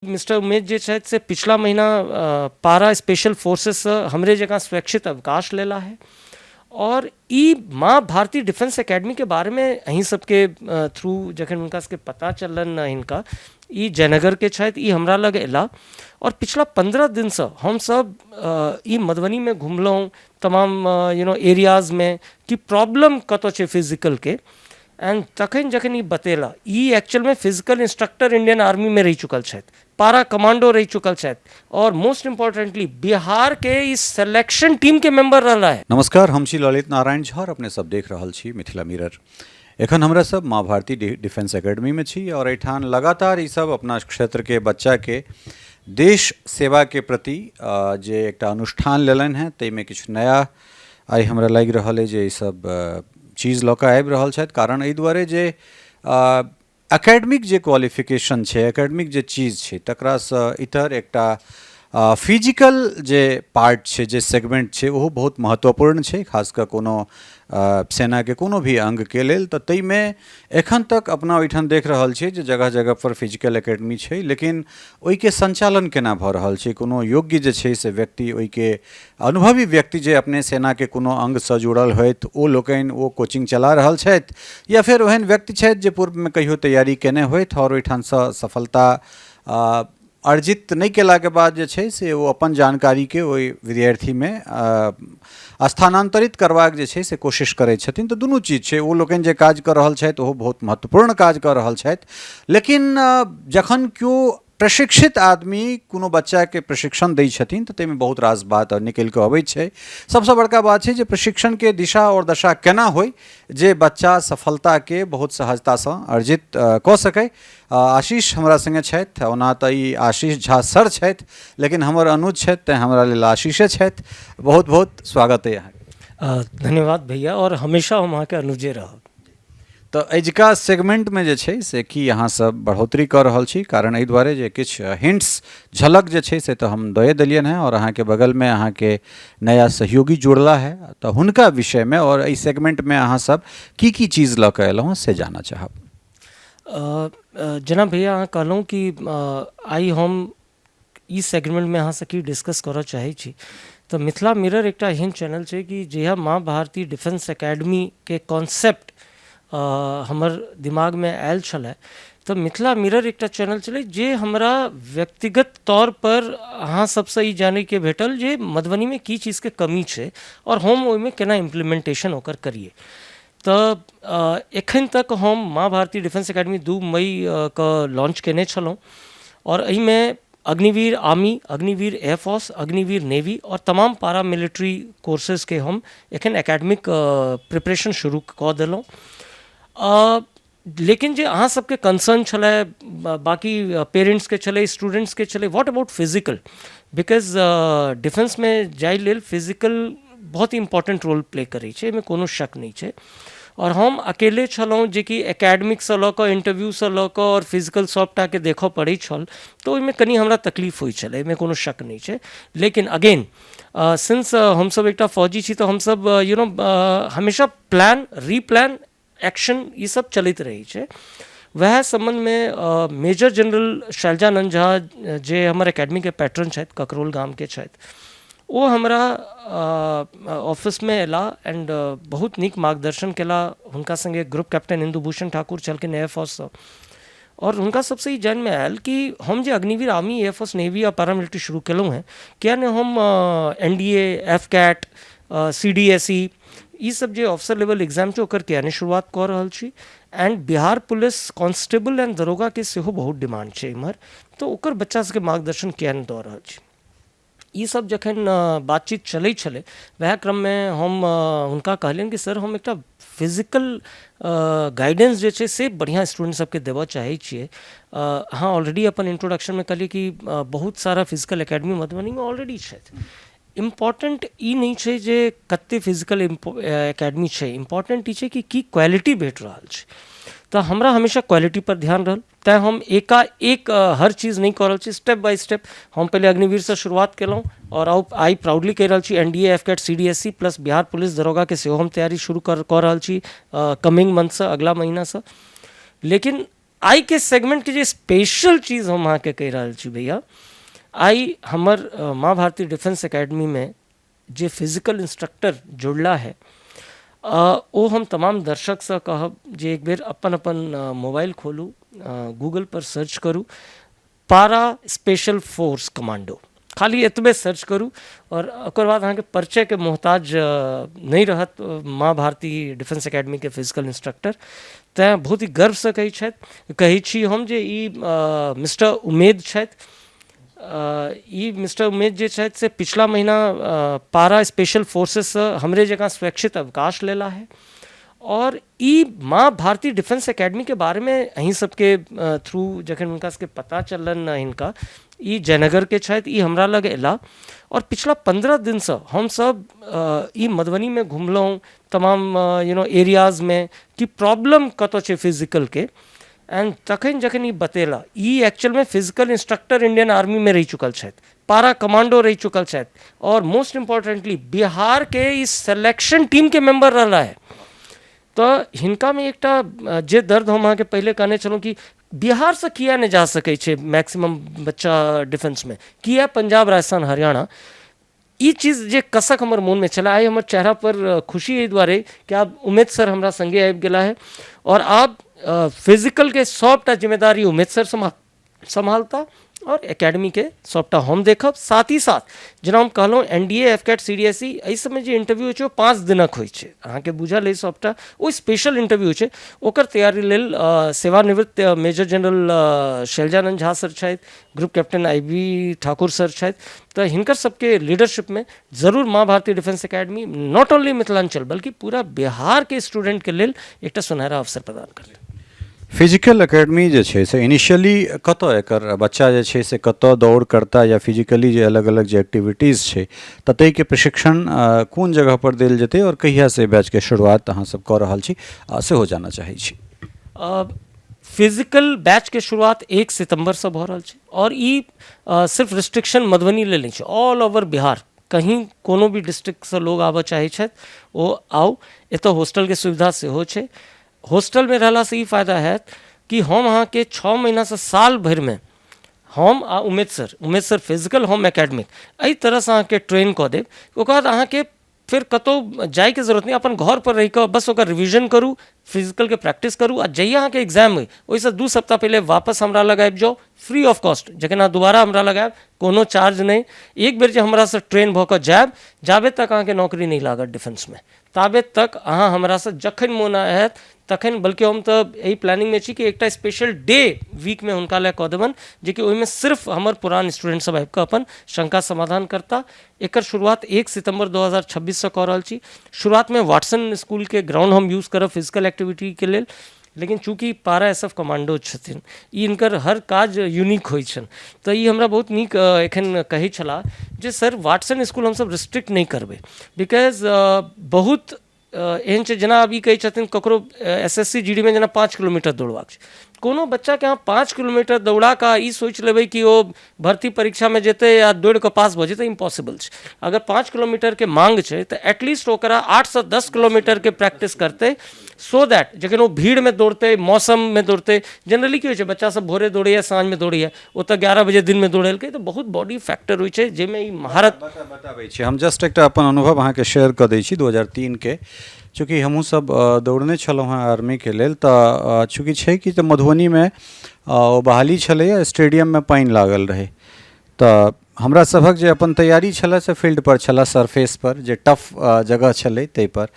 Mister Umesh जे छथि से पिछला महीना पारा स्पेशल फोर्सेससँ हमरे जकाँ स्वैच्छित अवकाश लेला है आओर ई माँ भारती डिफेंस एकेडमीके बारेमे अहीं सबके थ्रू जखन हुनका सबके पता चललनि हिनका, ई जयनगरके छथि, ई हमरा लग अयला आओर पिछला 15 दिनसँ हमसब ई मधुबनीमे घुमलहुँ तमाम एरियाजमे कि प्रॉब्लम कतऽ छै फिजिकलके। एंड तखन जखन ई बतेला, ई एक्चुअलमे फिजिकल इंस्ट्रक्टर इंडियन आर्मीमे रहि चुकल छथि, पारा कमांडो रहि चुकल छथि और मोस्ट इम्पोर्टेंटली बिहार के ई सिलेक्शन टीम के मेंबर रहला है। नमस्कार, हम छी ललित नारायण झा और अपने सब देख रहल छी मिथिला मिरर। एखन हमरा सब माँ भारती डिफेंस एकेडमी में छी और एहिठाम लगातार ई सब अपना क्षेत्र के बच्चा के देश सेवा के प्रति जे एकटा अनुष्ठान लेलनि हेँ ताहिमे किछु नया आइ हमरा लागि रहल अइ जे ई सब चीज लऽ कऽ आबि रहल छथि। कारण एहि दुआरे जे एकेडमिक जे क्वालिफिकेशन छै, एकेडमिक जे चीज छै, तकरासँ इतर एकटा फिजिकल जे पार्ट छै, जे सेगमेंट छै, ओहो बहुत महत्वपूर्ण छै, खास कऽ कोनो सेनाके कोनो भी अङ्गके लेल। तऽ ताहिमे एखन तक अपना ओहिठाम देख रहल छियै जे जगह जगहपर फिजिकल एकेडमी छै, लेकिन ओहिके सञ्चालन केना भऽ रहल छै, कोनो योग्य जे छै से व्यक्ति, ओहिके अनुभवी व्यक्ति जे अपने सेनाके कोनो अङ्गसँ जुड़ल होथि, ओ लोकनि ओ कोचिंग चला रहल छथि, या फेर ओहन व्यक्ति छथि जे पूर्वमे कहियो तैयारी केने होथि आओर ओहिठामसँ सफलता अर्जित नहि केलाके बाद जे छै से ओ अपन जानकारीके ओहि विद्यार्थीमे स्थानान्तरित करबाक जे छै से कोशिश करै छथिन। तऽ दुनू चीज छै। ओ लोकनि जे काज कऽ रहल छथि ओहो बहुत महत्वपूर्ण काज कऽ रहल छथि, लेकिन जखन केओ प्रशिक्षित आदमी कोनो बच्चाके प्रशिक्षण दै छथिन तऽ ताहिमे बहुत रास बात निकलि कऽ अबै छै। सबसँ बड़का बात छै जे प्रशिक्षणके दिशा आओर दशा केना होइ जे बच्चा सफलताके बहुत सहजतासँ अर्जित कऽ सकै। आशीष हमरा सङ्गे छथि। ओना तऽ ई आशीष झा सर छथि, लेकिन हमर अनुज छथि, तेँ हमरा लेल आशीषे छथि। बहुत बहुत स्वागत अइ अहाँके। धन्यवाद भैया, आओर हमेशा हम अहाँके अनुजे रहब। तऽ अजुका सेगमेंटमे जे छै से की अहाँसभ बढ़ोतरी कऽ रहल छी? कारण एहि दुआरे जे किछु हिंट्स, झलक जे छै से तऽ हम दए देलियनि हेँ आओर अहाँके बगलमे अहाँके नया सहयोगी जुड़ला है, तऽ हुनका विषयमे आओर एहि सेगमेंटमे अहाँसभ की की चीज लऽ कऽ एलहुँ से जानऽ चाहब। जेना भैया अहाँ कहलहुँ कि आइ हम ई सेगमेंटमे अहाँसँ की डिस्कस करऽ चाहै छी, तऽ मिथिला मिरर एकटा एहन चैनल छै कि जहिया माँ भारती डिफेंस एकेडमीके कॉन्सेप्ट हमर दिमागमे आयल छलै, तऽ मिथिला मिरर एकटा चैनल छलै जे हमरा व्यक्तिगत तौरपर अहाँ सबसँ ई जानैके भेटल जे मधुबनीमे की चीजके कमी छै आओर हम ओहिमे केना इम्प्लीमेंटेशन ओकर करियै। तऽ एखन तक हम माँ भारती डिफेंस एकेडमी 2 मई के लॉन्च केने छलहुँ आओर एहिमे Agniveer army, Agniveer air force, Agniveer navy आओर तमाम पारा मिलिट्री कोर्सेजके हम एखन एकेडमिक प्रिपरेशन शुरू कऽ देलहुँ। लेकिन जे अहाँ सबके कंसर्न छलै, बाकी पेरेंट्सके छलै, स्टूडेंट्सके छलै, what about physical, because डिफेंसमे जाइ लेल फिजिकल बहुत इम्पोर्टेंट रोल प्ले करै छै, एहिमे कोनो शक नहि छै। आओर हम अकेले छलहुँ जेकि एकेडमिकसँ लऽ कऽ इन्टरव्यूसँ लऽ कऽ आओर फिजिकल सभटाके देखऽ पड़ै छल, तऽ ओहिमे कनि हमरा तकलीफ होइ छलै, एहिमे कोनो शक नहि छै। लेकिन अगेन सिंस हमसभ एकटा फौजी छी, तऽ हमसभ हमेशा प्लान, रीप्लान, एक्शन ई सब चलैत रहै छै। वएह सम्बन्धमे मेजर जनरल शैलजानन्द झा, जे हमर एकेडमीके पैट्रन छथि, ककरोल गामके छथि, ओ हमरा ऑफिसमे अयलाह एंड बहुत नीक मार्गदर्शन केला। हुनका सङ्गे ग्रुप कैप्टन इन्दुभूषण ठाकुर छलखिन एयरफोर्ससँ, आओर हुनका सबसँ ई जानमे आयल कि हम जे अग्निवीर आर्मी, एयरफोर्स, नेवी आ पैरामिलिट्री शुरू केलहुँ हेँ, किया नहि हम NDA, F CAT, CDSE ई सब जे ऑफिसर लेवल एग्जाम छै ओकर किया नहि शुरुआत कऽ रहल छी। And Bihar police constable and दरोगाके सेहो बहुत डिमांड छै एम्हर, तऽ ओकर बच्चा सबके मार्गदर्शन किया नहि दऽ रहल छी। ई सब जखन बातचीत चलै छलै, वएह क्रममे हम हुनका कहलियनि कि सर, हम एकटा फिजिकल गाइडेंस जे छै से बढ़िआँ स्टूडेंट सबके देबऽ चाहै छियै। अहाँ ऑलरेडी अपन इंट्रोडक्शनमे कहलियै कि बहुत सारा फिजिकल एकेडमी मधुबनीमे ऑलरेडी छथि। इम्पोर्टेंट ई नहि छै जे कते फिजिकल एकेडमी छै, इम्पोर्टेंट ई छै कि की क्वालिटी भेट रहल छै। तऽ हमरा हमेशा क्वालिटी पर ध्यान रहल, तैँ हम एकाएक हर चीज नहि कऽ रहल छी। स्टेप बाय स्टेप हम पहिले अग्निवीरसँ शुरुआत केलहुँ आओर आइ प्राउडली कहि रहल छी N D A, F CAT, C D S C plus Bihar police दरोगाके सेहो हम तैयारी शुरू कऽ रहल छी कमिंग मंथसँ, अगला महीनासँ। लेकिन आइके सेगमेंटके जे स्पेशल चीज हम अहाँके कहि रहल छी भैया, आइ हमर माँ भारती डिफेंस एकेडमीमे जे फिजिकल इंस्ट्रक्टर जुड़ला है, ओ हम तमाम दर्शकसँ कहब जे एक बेर अपन अपन मोबाइल खोलू, गूगल पर सर्च करू पारा स्पेशल फोर्स कमांडो, खाली एतबे सर्च करू और ओकर बाद अहाँके परिचयके मोहताज नहि रहत माँ भारती डिफेंस एकेडमीके फिजिकल इंस्ट्रक्टर। तैँ बहुत ही गर्वसँ कहै छी हम जे ई मिस्टर उमेद छथि। ई मिस्टर उमेद जे छथि से पिछला महीना पारा स्पेशल फोर्सेससँ हमरे जकाँ स्वैच्छित अवकाश लेला है और ई माँ भारती डिफेंस एकेडमीके बारेमे अहीं सबके थ्रू जखन हुनका सबके पता चललनि, हिनका ई जयनगरके छथि, ई हमरा लग अयला और पिछला 15 दिनसँ हमसब ई मधुबनीमे घुमलहुँ तमाम एरियाजमे कि प्रॉब्लम कतऽ छै फिजिकलके। एंड तखन जखन ई बतेला, ई एक्चुअलमे फिजिकल इंस्ट्रक्टर इंडियन आर्मीमे रहि चुकल छथि, पारा कमांडो रहि चुकल छथि और मोस्ट इम्पोर्टेंटली बिहारके ई सिलेक्शन टीमके मेंबर रहला है। तऽ हिनकामे एकटा जे दर्द हम अहाँके पहिले कहने छलहुँ कि बिहारसँ किया नहि जा सकै छै मैक्सिमम बच्चा डिफेंसमे, किया पंजाब, राजस्थान, हरियाणा, ई चीज जे कसक हमर मोनमे छलै, आइ हमर चेहरा पर खुशी एहि दुआरे कि आब उमेद सर हमरा संगे आबि गेला है और आब फिजिकलके सबटा जिम्मेदारी उमेद सर सम्हालता और एकेडमीके सबटा हम देखब। साथ ही साथ जेना हम कहलहुँ N D A, F CAT, C D S E, एहि सबमे जे इंटरव्यू होइ छै ओ 5 दिनक होइ छै, अहाँके बुझल अइ सबटा, ओ स्पेशल इंटरव्यू होइ छै। ओकर तैयारी लेल सेवानिवृत्त मेजर जनरल शैलजानंद झा सर छथि, group captain I B Thakur sir छथि, तऽ हिनकर सबके लीडरशिपमे जरूर Maa Bharati defence academy not only Mithilanchal बल्कि पूरा बिहारके स्टूडेंटके लेल एकटा सुनहरा अवसर प्रदान करतै। फिजिकल एकेडमी जे छै से इनिशियली कतऽ एकर बच्चा जे छै से कतऽ दौड़ करता या फिजिकली जे अलग अलग जे एक्टिविटीज छै ततैके प्रशिक्षण कोन जगह पर देल जेतै और कहियासँ बैचके शुरुआत अहाँ सब कऽ रहल छी, सेहो जानऽ चाहै छी। फिजिकल बैचके शुरुआत 1 सितम्बरसँ भऽ रहल छै और ई सिर्फ रिस्ट्रिक्शन मधुबनी लेल नहि छै, ऑल ओवर बिहार कहीं कोनो भी डिस्ट्रिक्टसँ लोग आबऽ चाहै छथि ओ आउ। एतऽ हॉस्टलके सुविधा सेहो छै। हॉस्टलमे रहलासँ ई फायदा हैत कि हम अहाँके 6 महीनासँ साल भरिमे हम आ उमेद सर, उमेद सर फिजिकल, हम एकेडमिक, एहि तरहसँ अहाँके ट्रेन कऽ देब। ओकर बाद अहाँके फेर कतहु जाइके जरूरत नहि, अपन घरपर रहिकऽ बस ओकर रिविजन करू, फिजिकलके प्रैक्टिस करू आ जहिया अहाँके एग्जाम अइ ओहिसँ 2 सप्ताह पहिले वापस हमरा लग आबि जाउ फ्री ऑफ कॉस्ट। जखन अहाँ दोबारा हमरा लग आयब कोनो चार्ज नहि, एक बेर जे हमरासँ ट्रेन भऽ कऽ जायब जाबे तक अहाँके नौकरी नहि लागत डिफेंसमे ताबे तक अहाँ हमरासँ जखन मोन हैत तखन, बल्कि हम तऽ एहि प्लानिंगमे छी कि एकटा स्पेशल डे वीकमे हुनका लए कऽ देबनि जेकि ओहिमे सिर्फ हमर पुरान स्टूडेंट सब आबि कऽ अपन शंका समाधान करता। एकर शुरुआत 1 सितम्बर 2026 कऽ रहल छी। शुरुआतमे वाटसन स्कूलके ग्राउंड हम यूज करब फिजिकल एक्टिविटीके लेल, लेकिन चूँकि पारा एस एफ कमांडो छथिन, ई हिनकर हर काज यूनिक होइ छनि, तऽ ई हमरा बहुत नीक एखन कहै छलाह जे सर वाटसन स्कूल हमसब रिस्ट्रिक्ट नहि करबै, because बहुत एहन छै जेना आब ई कहै छथिन ककरो S S C G D मे जेना 5 किलोमीटर दौड़बाक छै, कोनो बच्चाके अहाँ 5 किलोमीटर दौड़ा कऽ ई सोचि लेबै कि ओ भर्ती परीक्षामे जेतै आ दौड़ि कऽ पास भऽ जेतै, इम्पॉसिबल छै। अगर 5 किलोमीटरके मांग छै तऽ एटलीस्ट ओकरा 8 से 10 किलोमीटरके प्रैक्टिस करतै, सो that जखन ओ भीड़मे दौड़तै, मौसममे दौड़तै, जनरली की होइ छै बच्चा सब भोरे दौड़ैए साँझमे दौड़ैए, ओतऽ 11 बजे दिनमे दौड़ेलकै तऽ बहुत बॉडी फैक्टर होइ छै जाहिमे ई महारत। बताबै छी हम जस्ट एकटा अपन अनुभव अहाँके शेयर कऽ दै छी। 2003के चूँकि हमहूँ सब दौड़ने छलहुँ हेँ आर्मीके लेल, तऽ चूँकि छै कि तऽ मधुबनीमे ओ बहाली छलैए, स्टेडियममे पानि लागल रहै, तऽ हमरा सभक जे अपन तैयारी छलए से फील्डपर छलए, सरफेसपर जे टफ जगह छलै ताहिपर।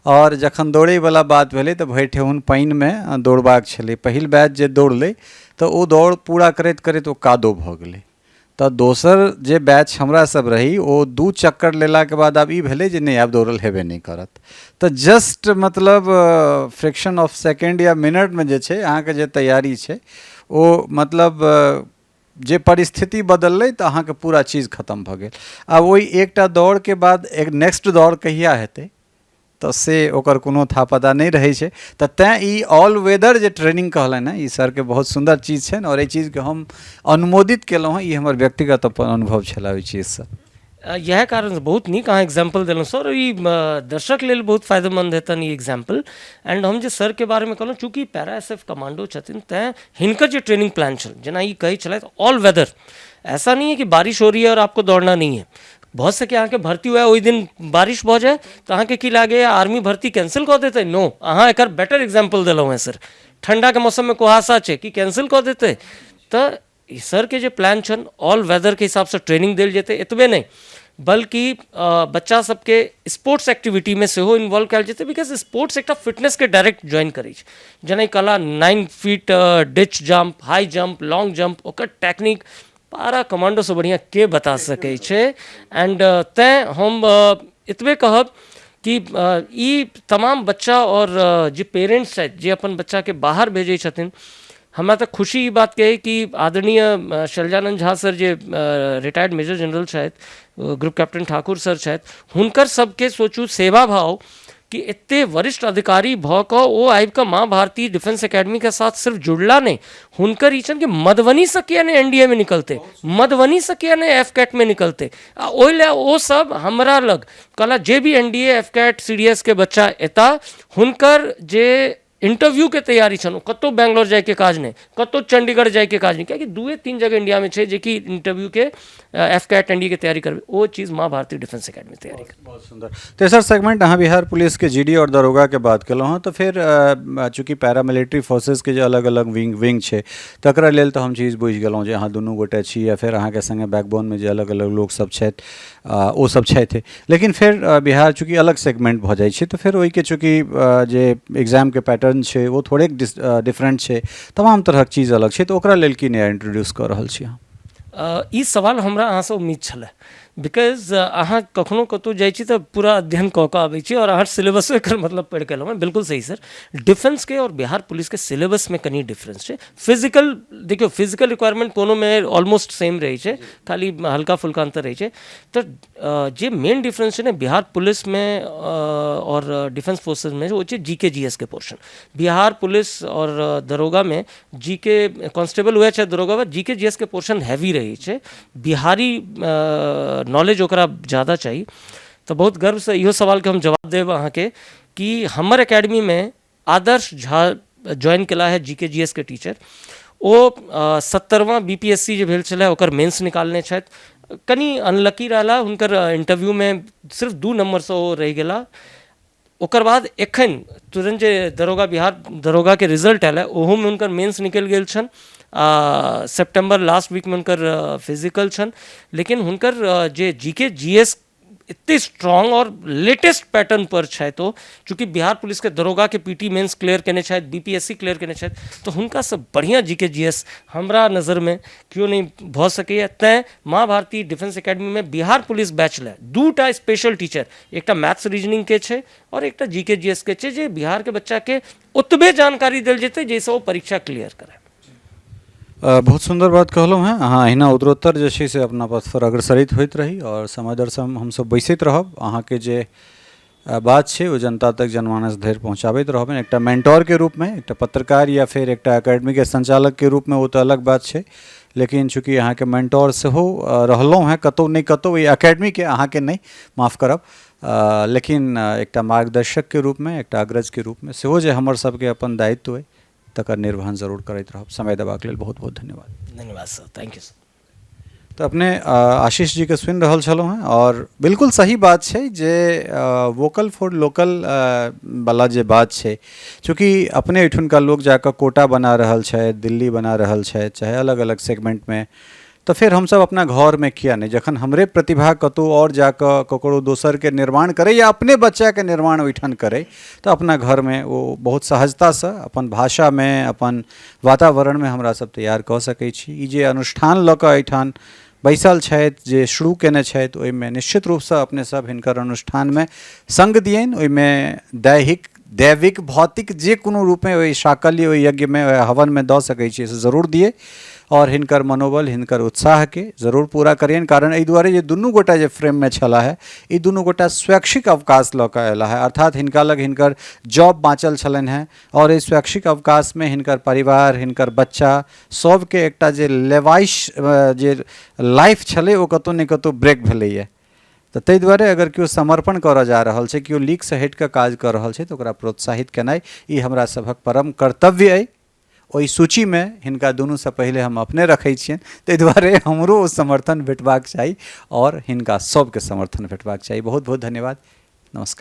आओर जखन दौड़ैवला बात भेलै तऽ भरि ठेहुन पानिमे दौड़बाक छलै। पहिल बैच जे दौड़लै तऽ ओ दौड़ पूरा करैत करैत ओ कादो भऽ गेलै। तऽ दोसर जे बैच हमरा सब रही ओ 2 चक्कर लेलाके बाद आब ई भेलै जे नहि आब दौड़ल हेबे नहि करत। तऽ जस्ट मतलब फ्रैक्शन ऑफ सेकेंड या मिनटमे जे छै अहाँके जे तैयारी छै ओ मतलब जे परिस्थिति बदललै तऽ अहाँके पूरा चीज खतम भऽ गेल। आब ओहि एकटा दौड़के बाद एक नेक्स्ट दौड़ कहिया हेतै तऽ से ओकर कोनो था पता नहि रहै छै। तऽ तैँ ई ऑल वेदर जे ट्रेनिंग कहलनि हेँ ई सरके बहुत सुन्दर चीज छनि आओर एहि चीजके हम अनुमोदित केलहुँ हेँ। ई हमर व्यक्तिगत अपन अनुभव छलए ओहि चीजसँ। इएह कारणसँ बहुत नीक अहाँ एग्जाम्पल देलहुँ सर। ई दर्शक लेल बहुत फायदेमन्द हेतनि ई एग्जाम्पल। एंड हम जे सरके बारेमे कहलहुँ, चूँकि पैरा एस एफ कमांडो छथिन, तैँ हिनकर जे ट्रेनिंग प्लान छल, जेना ई कहै छलथि ऑल वेदर, ऐसा नहीं है कि बारिश हो रही है और आपको दौड़ना नहीं है। भऽ सकै अहाँके भर्ती हुए ओहि दिन बारिश भऽ जाय तऽ अहाँके की लागैए, आर्मी भर्ती कैंसिल कऽ देतै? नो। अहाँ एकर बेटर एग्जाम्पल देलहुँ हेँ सर। ठण्डाके मौसममे कुहासा छै, की कैंसिल कऽ देतै? तऽ सरके जे प्लान छनि, ऑल वेदरके हिसाबसँ ट्रेनिंग देल जेतै। एतबे नहि, बल्कि बच्चा सबके स्पोर्ट्स एक्टिविटीमे सेहो इन्वॉल्व कयल जेतै, because sports एकटा फिटनेसके डायरेक्ट ज्वाइन करै छै। जेना कहला 9 feet ditch jump, high jump, long jump, ओकर टेक्निक पारा कमांडोसँ बढ़िआँ के बता सकै छै? एंड तैँ हम एतबे कहब कि ई तमाम बच्चा आओर जे पेरेंट्स छथि, जे अपन बच्चाके बाहर भेजै छथिन, हमरा तऽ खुशी ई बातके अइ कि आदरणीय शैलजानन्द झा सर, जे रिटायर्ड मेजर जनरल छथि, ग्रुप कैप्टन ठाकुर सर छथि, हुनकर सबके सोचू सेवा भाव कि एते वरिष्ठ अधिकारी भऽ कऽ ओ आबि कऽ माँ भारती डिफेंस एकेडमीके साथ सिर्फ जुड़ला नहि, हुनकर ई छनि कि मधुबनीसँ किया नहि एन डी ए मे निकलतै, मधुबनीसँ किया नहि एफ कैटमे निकलतै। आ ओहि लए ओ सब हमरा लग कहला, जे भी N D A, F CAT, C D S के बच्चा एता, हुनकर जे इंटरव्यूके तैयारी छनि, ओ कतहु बैंगलोर जाइके काज नहि, कतहु चण्डीगढ़ जाइके काज नहि, कियाकि दूए तीन जगह इण्डियामे छै जेकि इंटरव्यूके एफ कैट, एन डी के तैयारी करबै, ओ चीज माँ भारती डिफेंस एकेडमी तैयारी करबै। बहुत सुन्दर। तेसर सेगमेंट, अहाँ बिहार पुलिसके जी डी आओर दरोगाके बात केलहुँ हँ, तऽ फेर चूँकि पैरामिलिट्री फोर्सेसके जे अलग अलग विंग विंग छै, तकरा लेल तऽ हम चीज बुझि गेलहुँ जे अहाँ दुनू गोटे छी या फेर अहाँके सङ्गे बैकबोनमे जे अलग अलग लोकसभ छथि, ओ सब छथि। लेकिन फेर बिहार चूँकि अलग सेगमेंट भऽ जाइ छै, तऽ फेर ओहिके चूँकि जे एग्जामके पैटर्न छै, ओ थोड़ेक डिफरेंट छै, तमाम तरहक चीज अलग छै, तऽ ओकरा लेल की नया इंट्रोड्यूस कऽ रहल छी अहाँ? ई सवाल हमरा अहाँसँ उम्मीद छलए, because अहाँ कखनो कतहु जाइ छी तऽ पूरा अध्ययन कऽ कऽ आबै छी आओर अहाँ सिलेबसो एकर मतलब पढ़ि कऽ एलहुँ हेँ। बिल्कुल सही सर, डिफेंसके आओर बिहार पुलिसके सिलेबसमे कनि डिफरेंस छै। फिजिकल देखियौ, फिजिकल रिक्वायरमेंट कोनोमे ऑलमोस्ट सेम रहै छै, खाली हल्का फुल्का अन्तर रहै छै। तऽ जे मेन डिफरेंस छै ने बिहार पुलिसमे आओर डिफेंस फोर्सेसमे, ओ छै जी के, जी एस के पोर्शन। बिहार पुलिस आओर दरोगामे, जी के कॉन्स्टेबल हुए चाहे दरोगा हुए, जी के, जी एस के पोर्शन हैवी रहै छै। बिहारी नॉलेज ओकरा ज्यादा चाही। तऽ बहुत गर्वसँ इहो सवालके हम जवाब देब अहाँके कि हमर एकेडमीमे आदर्श झा ज्वाइन केला है, जी के, जी एस के टीचर। ओ 70वाँ बी पी एस सी जे भेल छलै, ओकर मेन्स निकालने छथि। कनि अनलकी रहला, हुनकर इंटरव्यूमे सिर्फ 2 नम्बरसँ ओ रहि गेला। ओकर बाद एखन तुरन्त जे दरोगा, बिहार दरोगाके रिजल्ट आयल है, ओहोमे हुनकर मेन्स निकलि गेल छनि आ सेप्टेम्बर लास्ट वीकमे हुनकर फिजिकल छनि। लेकिन हुनकर जे जी के, जी एस एते स्ट्रांग और लेटेस्ट पैटर्न पर छथि, ओ चूँकि बिहार पुलिसके दरोगाके पी टी मेन्स क्लियर केने छथि, बी पी एस सी क्लियर केने छथि, तऽ हुनकासँ बढ़िआँ जी के, जी एस हमरा नजरमे केओ नहि भऽ सकैए। तैँ माँ भारती डिफेंस एकेडमीमे बिहार पुलिस बैच लए 2टा स्पेशल टीचर, एकटा मैथ्स रीजनिंगके छै आओर एकटा जी के, जी एस के छै, जे बिहारके बच्चाके ओतबे जानकारी देल जेतै जाहिसँ ओ परीक्षा क्लियर करय। बहुत सुन्दर बात कहलहुँ हेँ अहाँ। अहिना उत्तरोत्तर जे छै से अपना पथपर अग्रसरित होइत रही आओर समय दर समय हमसभ बैसैत रहब, अहाँके जे बात छै ओ जनता तक, जनमानस धरि पहुँचाबैत रहबै। एकटा मेंटोरके रूपमे, एकटा पत्रकार या फेर एकटा एकेडमीके संचालकके रूपमे ओ तऽ अलग बात छै, लेकिन चूँकि अहाँके मेंटोर सेहो रहलहुँ हेँ कतहु नहि कतहु एहि एकेडमीके, अहाँके नहि, माफ करब, लेकिन एकटा मार्गदर्शकके रूपमे, एकटा अग्रजके रूपमे सेहो जे हमर सबके अपन दायित्व अइ, तकर निर्वहन जरूर करैत रहब। समय देबाक लेल बहुत बहुत धन्यवाद। धन्यवाद सर, thank you sir. तऽ अपने आशीष जीके सुनि रहल छलहुँ हेँ आओर बिल्कुल सही बात छै जे वोकल फॉर लोकल वला जे बात छै, चूँकि अपने एहिठुनका लोक जाकऽ कोटा बना रहल छथि, दिल्ली बना रहल छथि, चाहे अलग अलग सेगमेंटमे, तऽ फेर हमसभ अपना घरमे किया नहि? जखन हमरे प्रतिभा कतहु आओर जाकऽ ककरो दोसरके निर्माण करै या अपने बच्चाके निर्माण ओहिठाम करै, तऽ अपना घरमे ओ बहुत सहजतासँ अपन भाषामे, अपन वातावरणमे हमरा सब तैयार कऽ सकै छी। ई जे अनुष्ठान लऽ कऽ एहिठाम बैसल छथि, जे शुरू कयने छथि, ओहिमे निश्चित रूपसँ अपने सब हिनकर अनुष्ठानमे सङ्ग दियनि। ओहिमे दैहिक, दैविक, भौतिक जे कोनो रूपमे ओहि साकल्य, ओहि यज्ञमे, ओहि हवनमे दऽ सकै छियै, से जरूर दियै आओर हिनकर मनोबल, हिनकर उत्साहके जरूर पूरा करियनि। कारण एहि दुआरे जे दुनू गोटा जे फ्रेममे छलाह हे, ई दुनू गोटा स्वैच्छिक अवकाश लऽ कऽ अयलाह हे, अर्थात हिनका लग हिनकर जॉब बाँचल छलनि हेँ आओर एहि स्वैच्छिक अवकाशमे हिनकर परिवार, हिनकर बच्चा सभके एकटा जे लेवाइश, जे लाइफ छलै, ओ कतहु ने कतहु ब्रेक भेलैए। तऽ ताहि दुआरे अगर केओ समर्पण करऽ जा रहल छै, केओ लीकसँ हटि कऽ काज कऽ रहल छै, तऽ ओकरा प्रोत्साहित केनाइ ई हमरा सभक परम कर्तव्य अइ। ओहि सूचीमे हिनका दुनूसँ पहिले हम अपने रखै छियनि, ताहि दुआरे हमरो ओ समर्थन भेटबाक चाही आओर हिनका सभके समर्थन भेटबाक चाही। बहुत बहुत धन्यवाद, नमस्कार।